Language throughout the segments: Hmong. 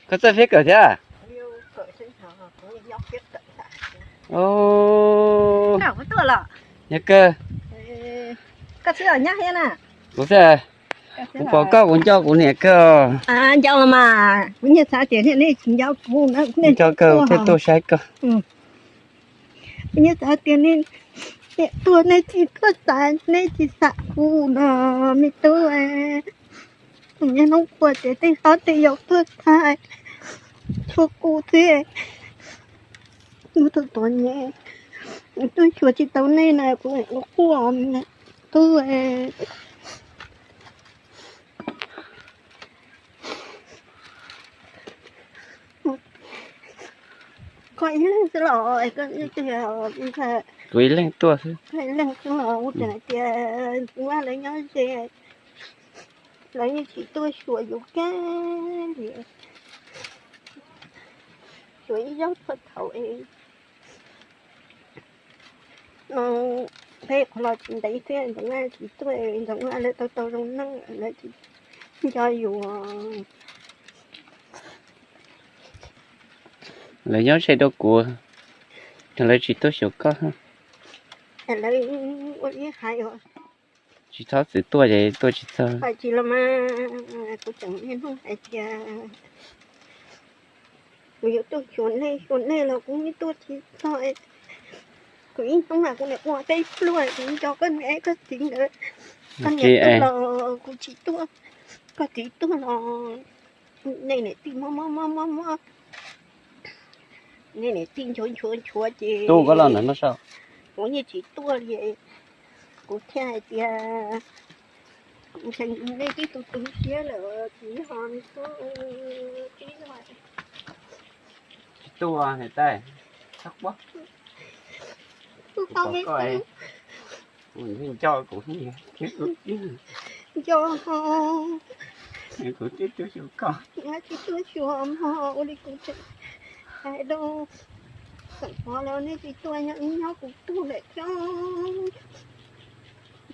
Koj txawj fiab kawm thiab? Yog kawg. Kuv xwb, kuv pom koj kuv nco kuv niam kawg. Nco mas, kuv yeej xav tias nej tsis nco kuv, nco kawg thiaj tuaj saib koj. Kuv yeej xav tias nej tuaj nej tsis tuaj xav, nej tsis xav kuv no, me tub. Kuv niaj hnub quaj ces tej hlob tej yau tuaj txhais, tshuav kuv xwb. Hnub tuaj tuav nyem, tuaj xyuas tsis tau nej na, kuv quaj, tub. Koj ib leeg xwb los? Kuv ib leeg tuaj xwb. Koj ib leeg xwb los? Kuv tseem hais tias Ntxoov Vaj lawv nyob ze, lawv yeej tsis tuaj xyuas yus kiag li. Xyuas ib zaug txog thaum no peb qhov los tsis ntev thiab, Ntxoov Vaj tsis tuaj, Ntxoov Vaj lawv tau tau zoo neej lawv tsis nco yus. Lawv nyob ze rau kuv, lawv tsis tuaj xyuas koj. Lawv ua li hais, tsis txhob txwm tuaj ces tuaj tsis txog. Hais tsis los mas, kuv tseem niaj hnub hais tias kuv yuav tuaj xyuas nej, xyuas nej los kuv yeej tuaj tsis txog. Kuv ib hnub mas kuv niam ua peb pluag, kuv nco koj niam koj txiv ntawd. Koj niam tuaj los kuv tsis tuaj, koj txiv tuaj los nej niam tij mob mob mob mob mob, nej niam tij nchuav nchuav nchuav ces kuv yeej tsis tuaj li. Kuv thiaj hais tias kuv ntseeg nej tib tug tu siab lawm, tsis yog, tsis yog. Tsis tuaj niam tais, txhob quaj. Kuv pom koj, kuv nco kuv niam thiab kuv txiv, nco kuv thiaj tuaj xyuas koj. Tsis tuaj xyuas mog, ua li kuv tseem hais rau, tseem hov los nej tsis tuaj, nyob kuv tuaj lawm thiab.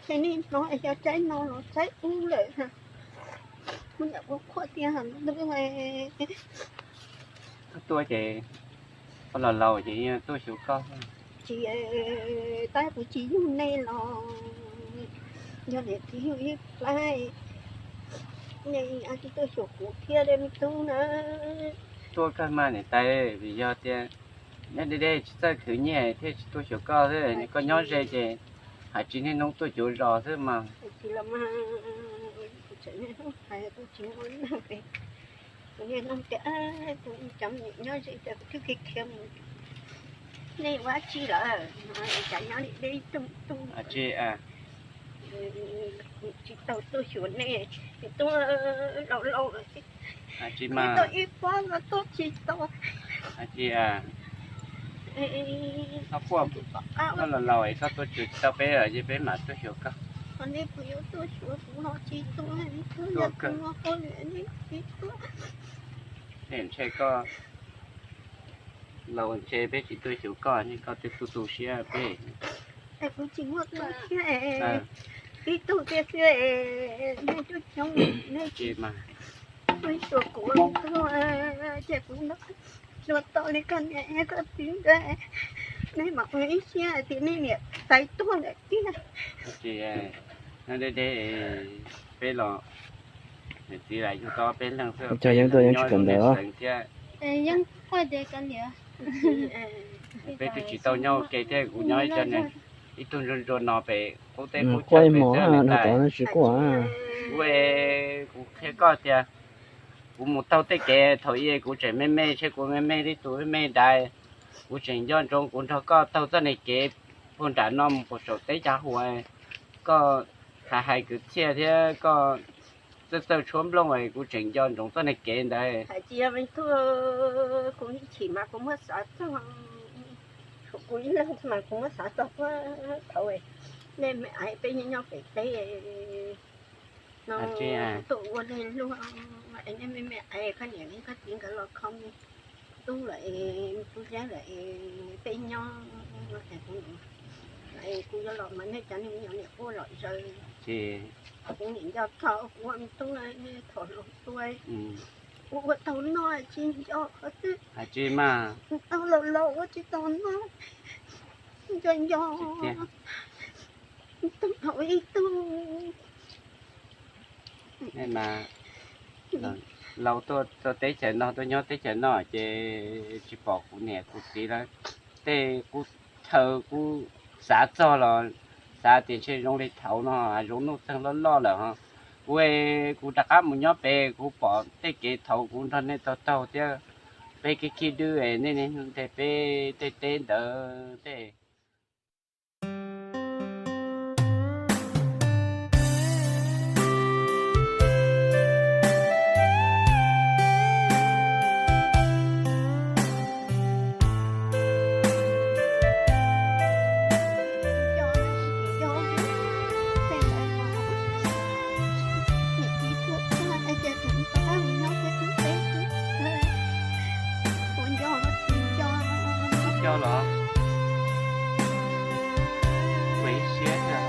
Ces nej hnov xyov tsaib no los tsaib ub lawm, kuv niam ua qhuaj tiag ntuj. Koj tuaj ces koj los laus ces tuaj xyuas koj. Tsis, tab kuv tsis yug nej los yog niam txiv yug ib plhaib, nej tsis tuaj xyuas kuv thiab li me tub na. Tuaj kawg mas niam tais, vim yog tias nyob deb deb tsis txawj khwv nyiaj thiaj tsis tuaj xyuas koj xwb, koj nyob ze ces hais tsis niaj hnub tuaj cuav zos xwb mas. Kuv niaj hnub tias kuv cov me nyuam nyob ze ces kuv twb khiav khiav mus, nej ua dab tsi lawm, cas nyob li deb rooj tug, tsis tau tuaj xyuas nej, tuaj laus laus lawm, tsis mas tuaj ib pob los tuaj tsis tau. Tsis, txhob quaj, koj los laus es koj tuaj tsis tau peb los ces peb mam tuaj xyuas koj. Nej puas yuav tuaj xyuas kuv los tsis tuaj, tuaj kawg. Ntshe koj laus ntshe peb tsis tuaj xyuas koj, koj twb tu tu siab peb. Kuv tsis muaj tub thiab, tib tug tiag xwb, nej coob coob, nej tsis mas tuaj xyuas kuv, ces kuv nrog xyuas tau li koj niam koj txiv ntawd, nej mam ua ib siab hais tias nej niam tais tuag lawm tiag. Nyob deb deb peb los, niam txiv lawv yug tau peb leeg xwb, cov yeeb tuaj yeeb tsis kawm ntawv thiab. Peb twb tsis tau nyob ua ke thiab, kuv nyob ib co, ib tug ntsuag ntsuag no pem qub teb qub chaw pem xwb niam tais. Kuv, kuv qhia koj tias kuv mus taug tej kev thaum ub kuv tseem me me, seb kuv me me tib tug me me ntawd, kuv tseem nco ntsoov kuv nrog koj taug txoj niag kev puag nram no mus puag saum teb chaw huas, koj hais hais kwv txhiaj thiab koj txawj txawj tshuab nplooj, kuv tseem nco ntsoov txoj niag kev ntawd. Hais tsis yog me tub, kuv ib chim mas kuv muab xav txog, kuv ib leeg mas kuv muab xav txog puag thaum nej me aiv peb nyob nyob pem teb no, kuv tuaj ua nej luag, nej me me aiv koj niam koj txiv nkawd los kho me tub lawm, me tub Yeeb lawm, peb nyob, kuv yuav los mas nej cov niag me nyuam niam quaj lom zaws. Kuv niam nco txog kuv ua me tub, nej thaum hluas tuaj, Ua tau noj tsis nco qhov twg. Hais tsis mas. Tau laus laus ua tsis tau noj. Nco nco. Tsis tiag. Tau thaum ib tug. Mas laus tuaj teb chaws no, tuaj nyob teb chaws no ces tsis pom kuv niam kuv txiv lawm. Tej kuv chaw kuv xav txog los xav tias ntshe zoo li thaud no, hav zoov nuj txeeg loj loj lawm ho. Kuv, kuv rov qab mus nyob pem, kuv pom tej kev thaud kuv nrog nej taug taug thiab, peb khib khib dwb, nej niaj hnub nrhiav peb tej teb ntawd tej. Tsis nco los? Ua ib siab thiab.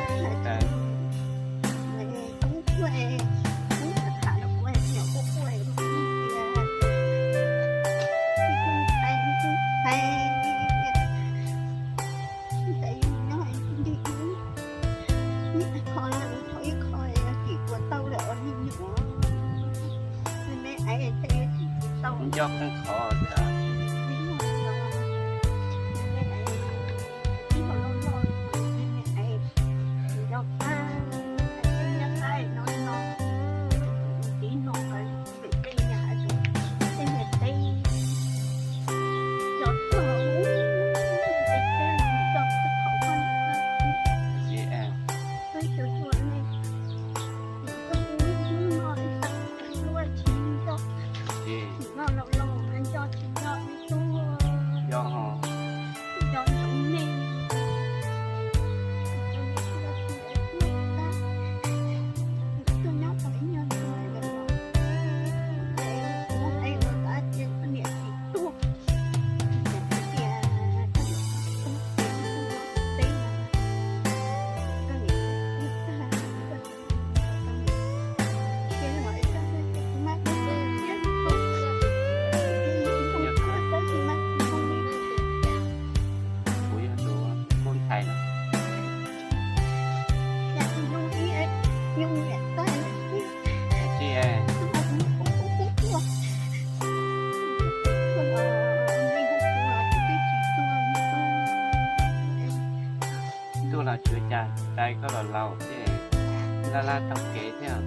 Nco qeej qhov thiab. Kuv yog tus kub ntxhais no. Tsis, tuaj los tsuav cas, tais koj los laus thiab, laj laj taug kev thiab.